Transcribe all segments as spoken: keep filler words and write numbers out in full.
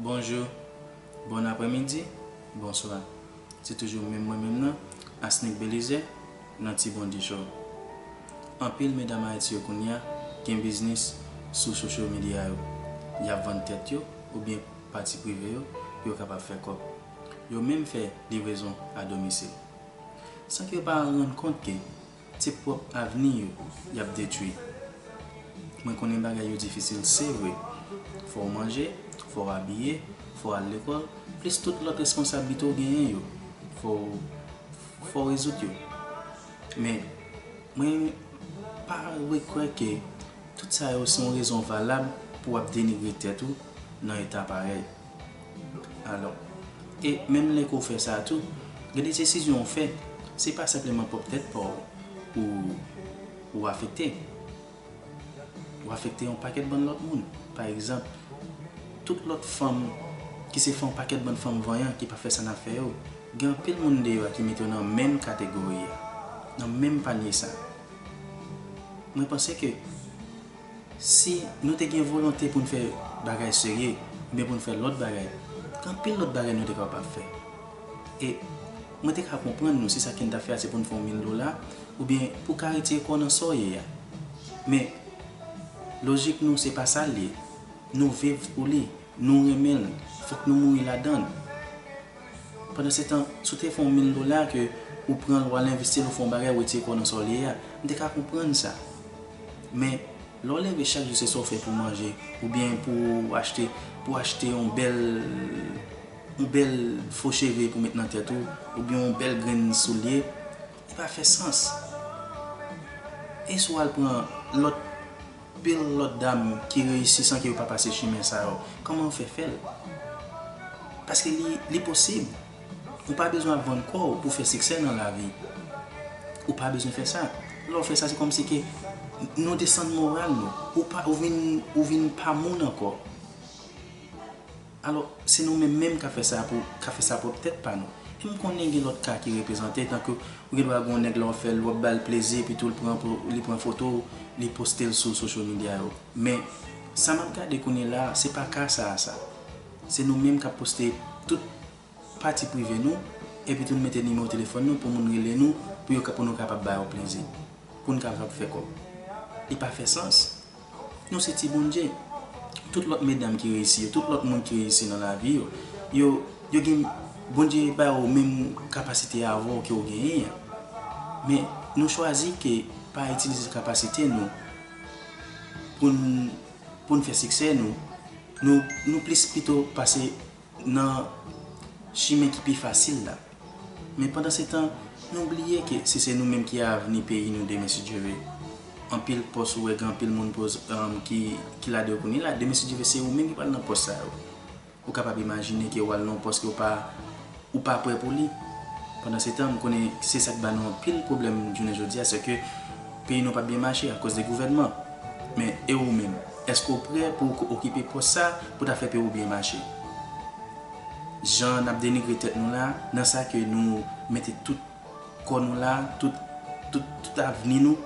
Bonjou, bon aprèmidi, bonswa. Se toujou menm mwen menm nan, Asnick Belizaire, nan Ti Bondye Show. Anpil medam Ayiti yo kounye a gen biznis sou social media yo. Y ap vann tèt yo oubyen pati prive yo pou yo kapab fè kòb. Yo menm fè livrezon a domisil. San ke yo pa rann kont ke se pwòp avni yo y ap detwi. Mwen konnen bagay yo difisil, se vre. Fò w manje, fò w abiye, fò w al lekòl, plis tout lòt responsablite w genyen yo. Fò w, fò w rezoud yo. Men, mwen pa rekwè ke tout sa yo se yon rezon valab pou w ap denigre tèt ou nan eta parèy. Alò, e menm lè ke w fè sa tou, gen de desizyon w fè, se pa senpleman pwòp tèt pa w ou, ou afekte. Ou afekte yon pakèt bann lòt moun. Pa egzanp, tout lòt fanm ki se fè yon pakèt bann fanm vanyan ki pa fè sa n ap fè yo, gen anpil moun deyò a ki mete yo nan menm kategori a, nan menm panye sa. Mwen panse ke si nou te gen volonte pou n fè bagay serye, oubyen pou n fè lòt bagay, gen anpil lòt bagay nou te kapab fè. E mwen te ka konprann nou si sa ke n t ap fè a se pou n fè yon mil dola, oubyen pou w ka retire kò w nan sa w ye a. Men, lojik nou se pa sa l ye. Nou viv pou li, nou renmen l, fòk nou mouri ladan l. Pandansetan, si w te fè yon mil dola ke ou pran l, w al envesti l, ou fè yon bagay, ou retire kò w nan sa w ye a, m te ka konprann sa. Men, lè w leve chak jou, se sa w fè pou w manje, oubyen pou w achte, pou w achte yon bèl, yon bèl fo cheve pou w met nan tèt ou, oubyen yon bèl grenn soulye, li pa fè sans. E si w al pran lòt, pil lòt dam ki reyisi san ke yo pa pase chimen sa yo, kòman yo fè fè l? Paske li, li posib. Ou pa bezwen ap vann kò w pou fè siksè nan lavi. Ou pa bezwen fè sa. Lè w fè sa, se kòmsi ke nou desann moral nou. Ou pa, ou vin, ou vin pa moun ankò. Alò, se nou menm menm k ap fè sa pou, k ap fè sa pwòp tèt pa nou. E m konnen gen lòt ka ki reprezante, tankou ou gen dwa gen yon nèg lè w fè l, w ap ba l plezi, epi tou l pran, li pran foto w, li poste l sou social media yo. Men, sa m ap gade kounye la a, se pa ka sa a sa. Se nou menm k ap poste tout pati prive nou, epi tou n mete nimewo telefòn nou pou moun rele nou, pou yo ka, pou nou kapab ba yo plezi, pou n kapab fè kòb. Li pa fè sans. Nou se ti Bondye. Tout lòt medam ki reyisi yo, tout lòt moun ki reyisi nan lavi yo, yo, yo gen, Bondye ba yo menm kapasite avè w ke w genyen an. Men, nou chwazi ke pa itilize kapasite nou pou n, pou n fè siksè nou. Nou, nou plis pito pase nan chimen ki pi fasil la. Men pandansetan, nou bliye ke si se nou menm ki avni peyi nou demen si Dye ve. Anpil pòs ou wè gen anpil moun poz, um, ki, ki ladan yo kounye la. Demen si Dye ve, se ou menm ki pral nan pòs sa yo. Ou kapab imajine ke w al nan yon pòs ke w pa, ou pa prè pou li. Pandansetan, m konnen se sa k ba nou anpil pwoblèm jounen jodi a, se ke peyi nou p ap byen mache akoz de gouvènman. Men, e ou menm? Èske w prè pou w okipe pòs sa pou ta fè peyi w byen mache? Jan n ap denigre tèt nou la, nan sa ke nou mete tout kò nou la, tout, tout, tout avni nou,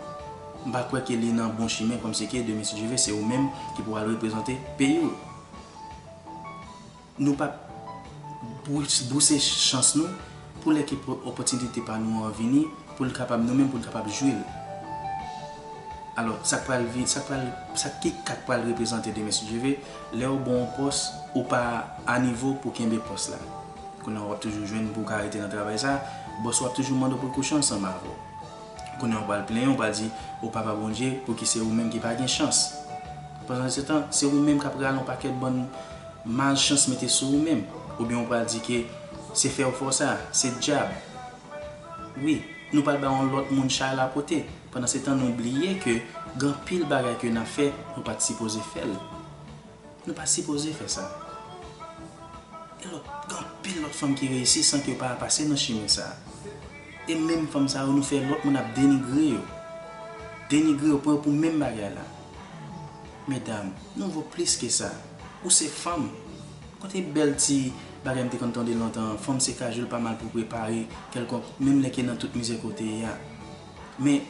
m pa kwè ke li nan bon chimen, kòmsi ke demen si Dye ve, se ou menm ki pou al reprezante peyi w. Nou p ap bous-, bouse chans nou pou lè ke po-, opòtinite pa nou an vini, pou n kapab, nou menm, pou n kapab jwi l. Alò, sa k pral vi-, sa k pral, sa ki, ka k pral reprezante demen, si Dye ve, lè yo ba w yon pòs, ou pa a nivo pou kenbe pòs la. Kounye a, w ap toujou jwenn pou w ka rete nan travay sa, bòs ou ap toujou mande w pou l kouche ansanm avè w. Kounye a, w pral plenyen, w pral di, "O Papa Bondye, pouki se ou menm ki pa gen chans?" Pandansetan, se ou menm k ap rale yon pakèt bann malchans mete sou ou menm. Oubyen w pral di ke se fè w fè w sa, se dyab. Wi, nou pral ba yon lòt moun chay la pote. Pandansetan, nou bliye ke gen anpil bagay ke n ap fè, nou pa t sipoze fè l. Nou pa sipoze fè sa. Gen lòt, gen anpil lòt fanm ki reyisi san ke yo pa pase nan chimen sa. E menm fanm sa yo, nou fè lòt moun ap denigre yo. Denigre yo, pran yo pou menm bagay la. Medam, nou vo plis ke sa. Ou se fanm. Kote bèl ti bagay m te konn tande lontan an, fanm se kajou, l pa mal pou prepare kèlkonk, menm lè ke nan tout mizè ke w te ye a. Men,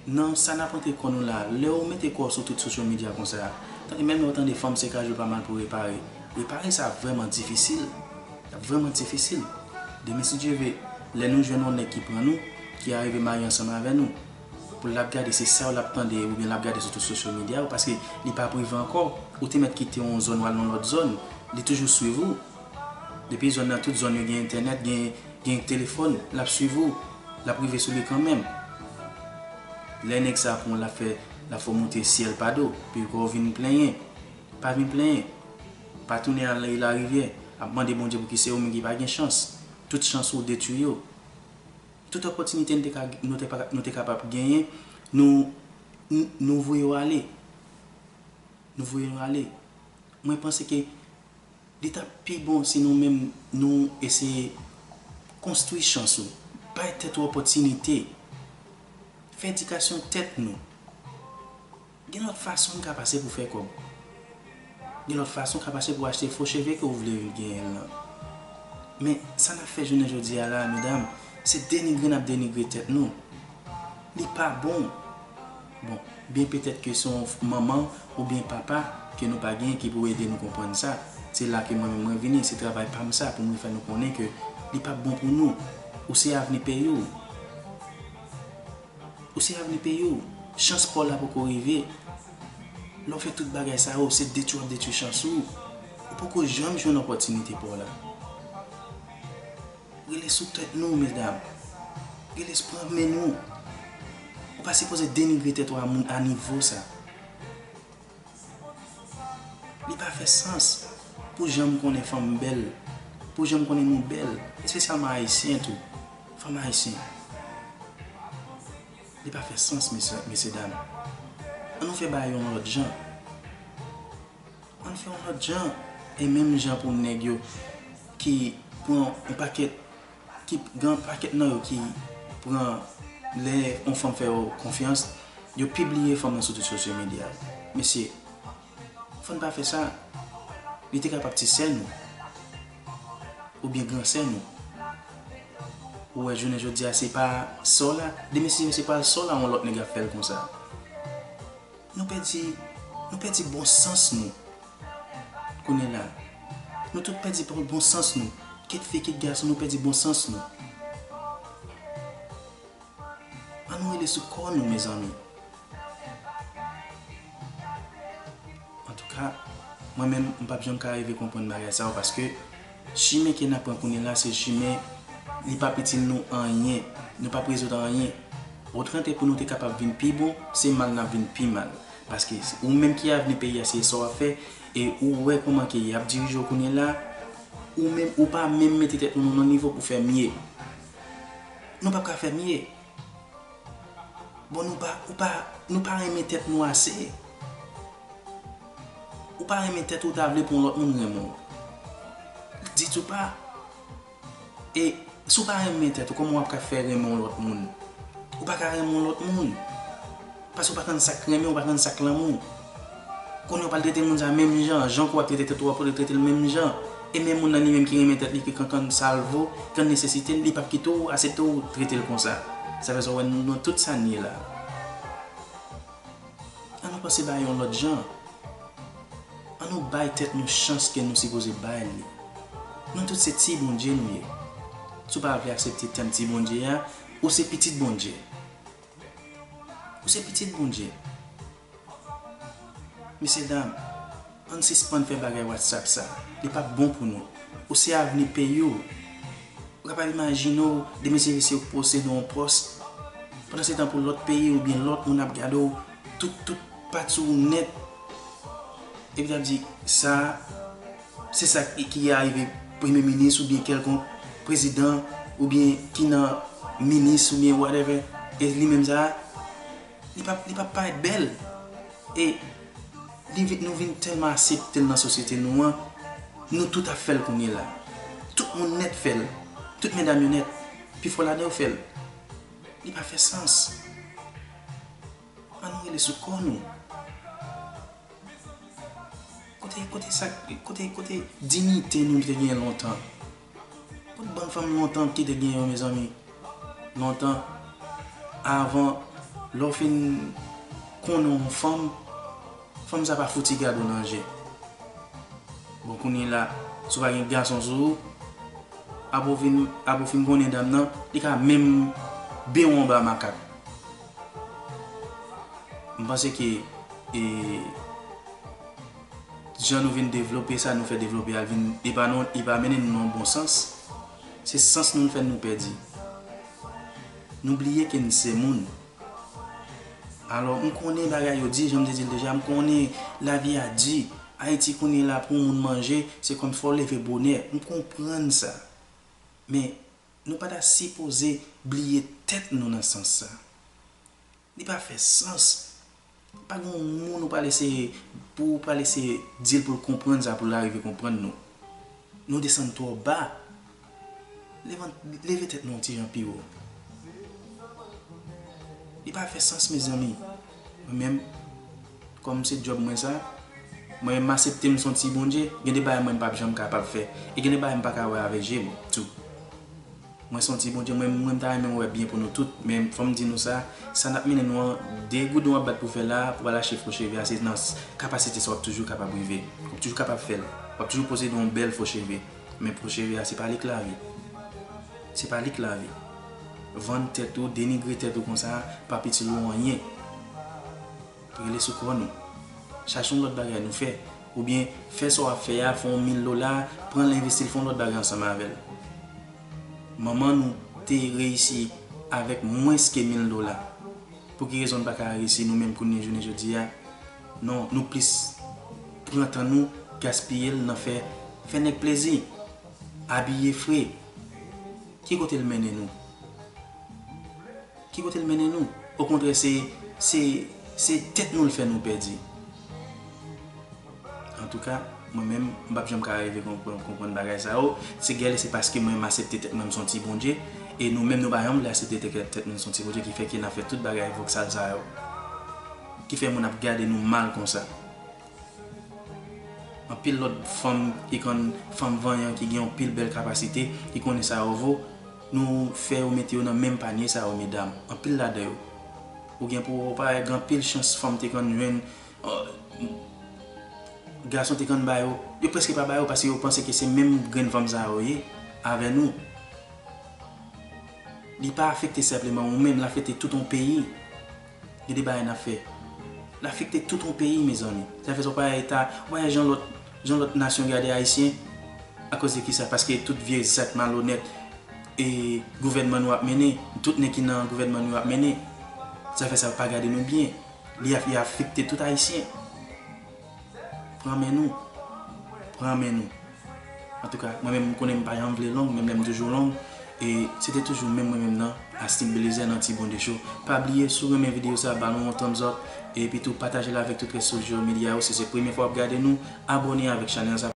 nan sa n ap antre kò nou la, lè w mete kò w sou tout social media konsa, Tande, menm lè w tande fanm se kajou pa mal pou repare. Repare sa vrèman difisil. Sa vrèman difisil. Demen, si Dye ve, lè nou jwenn yon nèg ki pran nou, ki arive marye ansanm avè nou, pou l ap gade, se sa w l ap tande, oubyen l ap gade sou tout social media yo, paske li pa prive ankò. Ou te mèt kite yon zòn, w al nan lòt zòn, li toujou swiv ou. Depi zòn nan, tout zòn yo gen entènèt, gen, gen telefòn, l ap swiv ou, l ap rive sou li kanmenm. Lè nèg sa pran w, l ap fè, l ap fè w moute syèl pa do, pou w vin plenyen. Pa vin plenyen. Pa tounen al larivyè, ap mande Bondye pou ki se ou menm ki pa gen chans. Tout chans ou detwi yo. Tout opòtinite nou te ka, nou te pa, nou te kapab genyen, nou, nou, nou voye yo ale. Nou voye yo ale. Mwen panse ke li t ap pi bon si nou menm nou eseye konstwi chans ou, bay tèt ou opòtinite, fè edikasyon tèt nou. Gen lòt fason w ka pase pou fè kòb. Gen lòt fason w ka pase pou achte fo cheve ke w vle genyen lan. Men, sa n ap fè jounen jodi a la, medam, se denigre n ap denigre tèt nou. Li pa bon. Bon, byen petèt ke se yon manman oubyen papa ke nou pa gen ki pou ede nou konprann sa. Se la ke mwen menm mwen vini, se travay pa m sa pou mwen fè nou konnen ke li p ap bon pou nou. Ou se avni peyi w. Ou se avni peyi w. Chans pa w la poko rive. Lè w fè tout bagay sa yo, se detwi w ap detwi chans ou. Ou poko janm jwenn opòtinite pa w la. Rele sou tèt nou, medam. Rele sou pran men nou. Ou pa sipoze denigre tèt ou a moun, a nivo sa. Li pa fè sans pou jan m konnen fanm bèl, pou jan m konnen nou bèl, espesyalman ayisyen tou. Fanm ayisyen. Li pa fè sans, mesye, mesye dam. An nou fè bagay yon lòt jan. An nou fè yon lòt jan. E menm jan pou nèg yo ki pran yon pakèt, ki gen yon pakèt nan yo ki pran lè yon fanm fè yo konfyans, yo pibliye fanm nan sou tout social media. Mesye, fò n pa fè sa. Li te kapab ti sè nou. Oubyen gran sè nou. Ou wè, jounen jodi a, se pa sè w la. Demen si se pa sè w la, yon lòt nèg ap fè l konsa. Nou pèdi, nou pèdi bon sans nou. Kounye la, nou tout pèdi bon, bon sans nou. Kit fi, kit gason, nou pèdi bon sans nou. An nou rele sou kò nou, mezanmi. Antouka, mwen menm, m p ap janm ka rive konprann bagay sa yo, paske chimen ke n ap pran kounye la, se chimen, li p ap itil nou anyen. Nou p ap rezoud anyen. Otrante, pou nou te kapab vin pi bon, se mal n ap vin pi mal. Paske ou menm ki avni peyi a, se sa w ap fè, e ou wè kòman ke y ap dirije w kounye la, ou menm, ou pa menm mete tèt nou nan nivo pou fè mye. Nou p ap ka fè mye. Bon, nou pa, ou pa, nou pa renmen tèt nou ase. Ou pa renmen tèt ou, ta vle pou yon lòt moun renmen w. Ditou pa. E si w pa renmen tèt ou, kòman w ap ka fè renmen yon lòt moun? Ou pa ka renmen yon lòt moun. Paske w pa konn sa k renmen, w pa konn sa k lanmou. Kounye a w pral trete moun sa menm jan, jan ke w ap trete tèt ou, w ap trete l menm jan. E menm moun nan li menm ki renmen tèt li, ki konn, konn sa l vo, konn nesesite l, li p ap kite w, aksepte w trete l konsa. Sa fè sa w wè nou nan tout sa n ye la. An nou panse bagay yon lòt jan. An nou bay tèt nou chans ke nou sipoze bay li. Nou tout se ti Bondye nou ye. Si w pa vle aksepte tèm ti Bondye a, ou se pitit Bondye. Ou se pitit Bondye. Mesye dam, ann sispann fè bagay WhatsApp sa. Li p ap bon pou nou. Ou se avni peyi w. Ou kapab imajine w, demen si se ou k posede yon pòs. Pandan se tan pou lòt peyi oubyen lòt moun ap gade w, tout, tout pati w nèt. Epi l ap di, sa, se sa ki, ki arive premye minis oubyen kèlkonk prezidan oubyen ki nan minis oubyen whatever. E li menm sa, li p ap, li p ap parèt bèl. E li vin, nou vin tèlman aksepte l nan sosyete nou an, nou tout ap fè l kounye la. Tout moun nèt fè l. Tout medam yo nèt. Pifò ladan yo fè l. Li pa fè sans. An nou rele sou kò nou. Kote, kote sa, kote, kote diyite nou te gen lontan? Kot bann fanm lontan ki te gen yo, mezanmi? Lontan, avan, lè w fin konnen yon fanm, Fanm sa pa fouti gade w nan je. Bon, kounye la, si w pa gen gason sou ou, apre w fin, apre w fin konnen dam nan, li ka menm ben w anba makak. M panse ke, e, jan nou vin devlope sa, nou fè devlope a, vin, li pa non, li pa mennen nou nan bon sans. Se sans nou fè nou pèdi. Nou bliye ke n se moun. Alò, m konnen bagay yo di, jan m te di l deja, m konnen lavi a di. Ayiti kounye la, pou yon moun manje, se kòm fò w leve bonè. M konprann sa. Men, nou pa ta sipoze bliye tèt nou nan sans sa. Li pa fè sans. Pa gen yon moun ou pral eseye, pou ou pral eseye di l pou l konprann sa, pou l arive konprann nou. Nou desann twò ba. Leve, leve tèt nou yon ti jan pi wo. Li pa fè sans, mezanmi. Mwen menm, kòm se djòb mwen sa, mwen menm m aksepte m se yon ti Bondye, gen de bagay mwen m p ap janm kapab fè. E gen de bagay m pa ka wè avèk je m tou. Mwen se yon ti Bondye, mwen, mwen m ta renmen wè byen pou nou tout, men fò m di nou sa, sa n ap mennen nou an, de goudon w ap bat pou fè la, pou al achte fo cheve a, se nan s-, kapasite sa w ap toujou kapab rive. W ap toujou kapab fè l. W ap toujou posede yon bèl fo cheve. Men fo cheve a, se pa li k lavi. Se pa li k lavi. Vann tèt ou, denigre tèt ou konsa, p ap itil ou anyen. Rele sou kò nou. Chache yon lòt bagay nou fè. Oubyen fè sa w ap fè a, fè yon mil dola, pran l envesti l, fè yon lòt bagay ansanm avè l. Manman nou te reyisi avèk mwens ke mil dola. Pou ki rezon n pa ka reyisi nou menm kounye jounen jodi a? Non, nou plis pran tan nou, gaspiye l nan fè, fè nèg plezi, abiye fre. Ki kote l mennen nou? Ki kote l mennen nou? Okontrè, se, se, se tèt nou l fè nou pèdi. Antouka, mwen menm, m p ap janm ka rive konprann, konprann bagay sa yo. Se gèlè, se paske mwen m aksepte tèt mwen m se yon ti Bondye, e nou menm nou pa janm vle aksepte tèt, tèt nou se yon ti Bondye, ki fè ke n ap fè tout bagay voksal sa yo. Ki fè moun ap gade nou mal konsa. Anpil lòt fanm ki konn, fanm vanyan ki gen anpil bèl kapasite, ki konnen sa yo vo, nou fè yo mete yo nan menm panye sa yo, medam. Anpil ladan yo. Ou gen pou wè, ou pa wè, gen anpil chans fanm te konn jwenn, euh, gason te konn ba yo. Yo prèske pa ba yo paske yo panse ke se menm grenn fanm sa yo ye avè nou. Li pa afekte senpleman ou menm, l afekte tout yon peyi. Gen de bagay n ap fè. L afekte tout yon peyi, mezanmi. Sa fè sa w pa eta, w pa wè jan lòt, jan lòt nasyon gade Ayisyen. Akoz de kisa? Paske tout vye zak malonèt e gouvènman nou ap mennen, tout nèg ki nan gouvènman nou ap mennen. Sa fè sa yo pa gade nou byen. Li af-, li afekte tout Ayisyen. Pran men nou. Pran men nou. Antouka, mwen menm, m konnen m pa janm vle long, menm lè m toujou long. E se te toujou menm mwen menm nan, Asnil Belizaire nan Ti Bondye Show. Pa bliye, si w renmen videyo sa, ba nou yon thumbs up. Epi tou, pataje l avèk tout rès social media yo. Si se premye fwa w ap gade nou, abòne avèk chanèl sa.